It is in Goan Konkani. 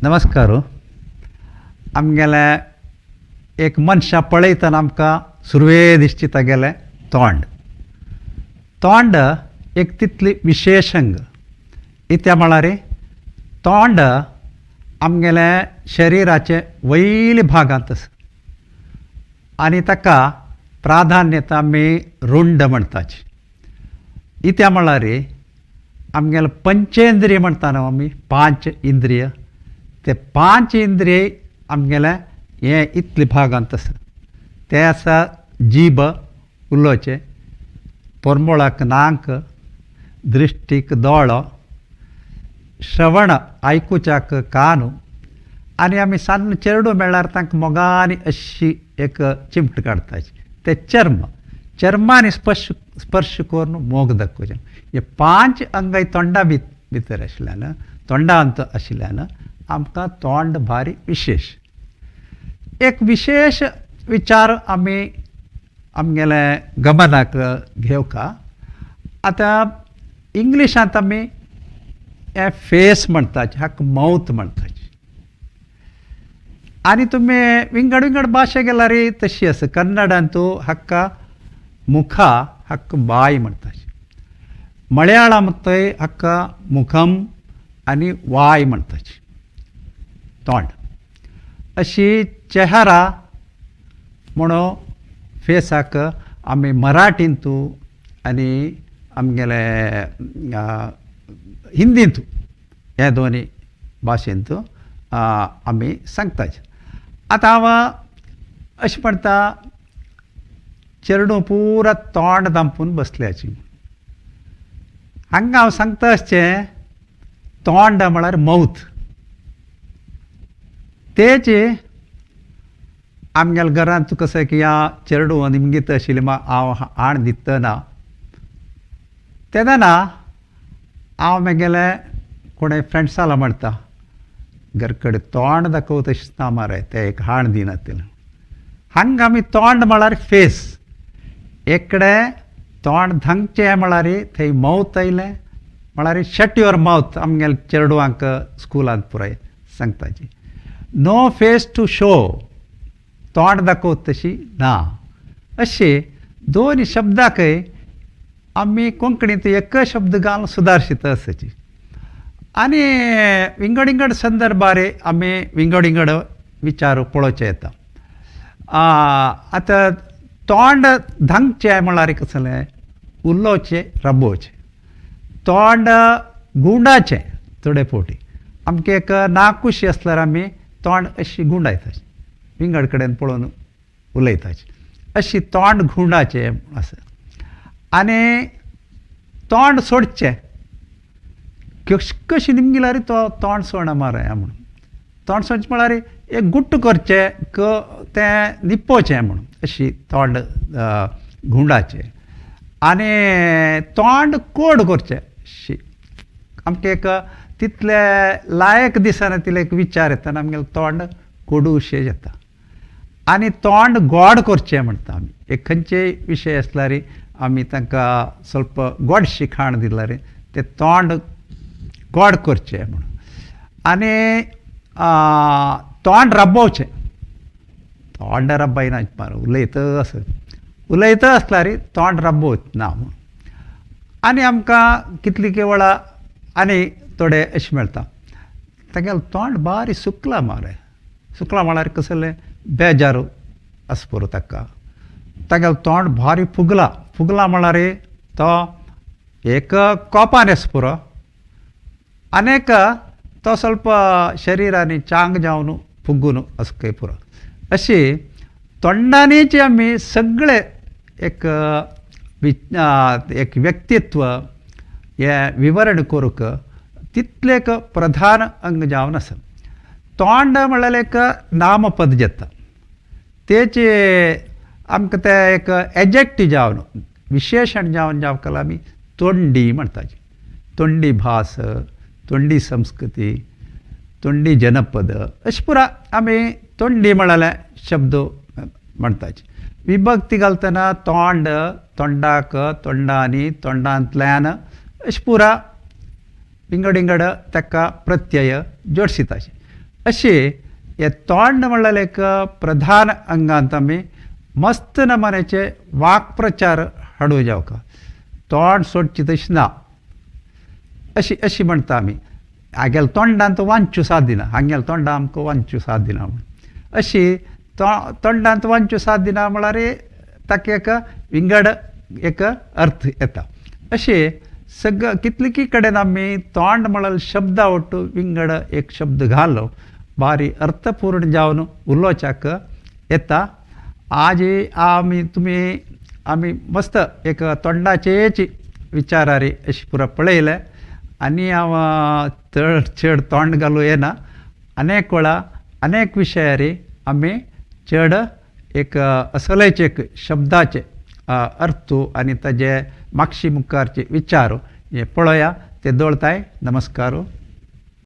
नमस्कार. आमगेलें एक मनशां पळयतना आमकां सुरवे दिश्टी तागेलें तोंड. तोंड एक तितली विशेश अंग. कित्या म्हळ्यार तोंड आमगेलें शरिराचें वयले भागांत आसा आनी ताका प्राधान्यता आमी रुंड म्हणटात. कित्या म्हळ्यार आमगेलें पंचेंद्रीय म्हणटा न्हू आमी, पांच इंद्रीय, ते पांच इंद्रीय आमगेलें हें इतले भागांत आसा. तें आसा जीब उलोवचें, परमळाक नाक, दृश्टीक दोळो, श्रवण आयकुच्याक कान, आनी आमी सान्न चेडूं मेळ्ळ्यार तांकां मोगान अशी एक चिमट काडटात तें चर्म. चर्मांनी स्पर्श स्पर्श करून मोग दाखोवचें. हे पांच अंगां तोंडा भितर आशिल्ल्यान, तोंडांत आशिल्ल्यान आमकां तोंड भारी विशेश. एक विशेश विचार आमी आमगेले गमनाक घेवका. आतां इंग्लिशांत आमी हें फेस म्हणटात, हाका मावथ म्हणटात. आनी तुमी विंगड विंगड भाशा गेल्यार तशी आसा. कन्नडांत हाका मुखा, हाका बाय म्हणटात. मळयाळमांत हाका मुखम आनी वाय म्हणटात, तोंड. अशी चेहरा म्हणून फेसाक आमी मराठींतू आनी आमगेले हिंदींतू, हे दोनी भाशेंत आमी सांगतात. आतां हांव अशें म्हणटा, चेडूं पुरा तोंड धांपून बसल्याची. हांगा हांव सांगता अशें, तोंड म्हळ्यार मौथ. तेचे आमगेल्या घरांत कसं की ह्या चेडूं निमगीत आशिल्लें, हांव हाण दितना तेन्ना हांव म्हगेले कोणें फ्रेंड्साला म्हणटा, घर कडेन तोंड दाखोवता तशें ना मरे, ते एक हाण दिना. हांगा आमी तोंड म्हळ्यार फेस. एकडे तोंड धांकचें म्हळ्यार थंय मौथ आयलें, म्हळ्यार शट your mouth. आमगेले चेडवांक स्कुलांत पुराय सांगताची, नो फेस टू शो, तोंड दाखोवता तशी ना. अशें दोन शब्दाकय आमी कोंकणींत एक शब्द घालून सुदारशीत आसाची. आनी विंगड विंगड संदर्भार आमी विंगड विंगड विचार पळोवचे येता. आतां तोंड धांकचें म्हळ्यार कसलें, उलोवचें राबोवचें. तोंड गुंडाचें, थोडे फावटी आमकां एक नाखुशी आसल्यार आमी तोंड अशी गुंडायतात, विंगड कडेन पळोवन उलयतात, अशी तोंड गुंडाचें आसा. आनी तोंड सोडचें, कशी निमगिल्यार तो तोंड सोडना मरे म्हणून. तोंड सोडचें म्हळ्यार एक गुट्ट करचें, तें लिपोवचें म्हणून, अशी तोंड गुंडाचें. आनी तोंड कोड करचें, शी आमकां एक तितले लायक दिसना, तितले एक विचार येता आनी आमगेलें तोंड कोडूशें जाता. आनी तोंड गोड करचें म्हणटा आमी. एक खंयचेय विशय आसल्यार आमी तांकां स्वल्प गोडशी खाण दिल्यार तें तोंड गोड करचें म्हणून. आनी तोंड राबोवचें, तोंड राबयना मरे, उलयता आस, उलयता आसल्यार तोंड राबोवच ना म्हणून. आनी आमकां कितली वेळा आनी थोडे अशें मेळटा, तागेलें तोंड बारी सुकलां मरे. सुकलां म्हळ्यार कसलें बेजार आसा पुरो ताका. तागेलें तोंड भारी फुगलां. फुगलां म्हळ्यार तो एक कोपान आसा पुरो, आनीक तो स्वल्प शरिरांनी चांग जावन फुगून आसूंक पुरो. अशी तोंडांनीच आमी सगळे एक एक व्यक्तित्व हें विवरण करूंक तितलें एक प्रधान अंग जावन आसा. तोंड म्हळ्यार एक नामपद जाता, तेचे आमकां तें एक एजेक्टीव जावन, विशेशण जावन जावं आमी तोंडी म्हणटात. तोंडी भास, तोंडी संस्कृती, तोंडी जनपद, अशें पुरा आमी तोंडी म्हळ्यार शब्द म्हणटात. विभक्ती घालतना तोंड, तोंडाक, तोंडांनी, तोंडांतल्यान, अशें पुरा विंगड विंगड ताका प्रत्यय जोडशितात. अशें हें तोंड म्हणल्यार एक प्रधान अंगांत आमी मस्त नमुन्याचे वाक्प्रचार हाडूं जावका. तोंड सोडचें तशें ना अशी अशी म्हणटा आमी. हागेल्या तोंडांत वांचूं सादिना, हांगेल्या तोंडा आमकां वांचूं सादिना म्हूण. अशी तोंडांत वांचूं सादिना म्हळ्यार ताका एक विंगड एक अर्थ येता. अशें सगळें कितले कडेन आमी तोंड म्हळ्यार शब्दा वट्टू विंगड एक शब्द घालो बारी अर्थपूर्ण जावन उलोवच्याक येता. आज आमी तुमी आमी मस्त एक तोंडाचेच विचारार अशें पुरो पळयलें आनी हांव चड चड तोंड घालूं येना. अनेक वेळा अनेक विशयार आमी चड एक असलेच एक शब्दाचे अर्थ आनी ताजे मागशी मुखारचे विचार हे पळोवया. ते दवरताय. नमस्कार.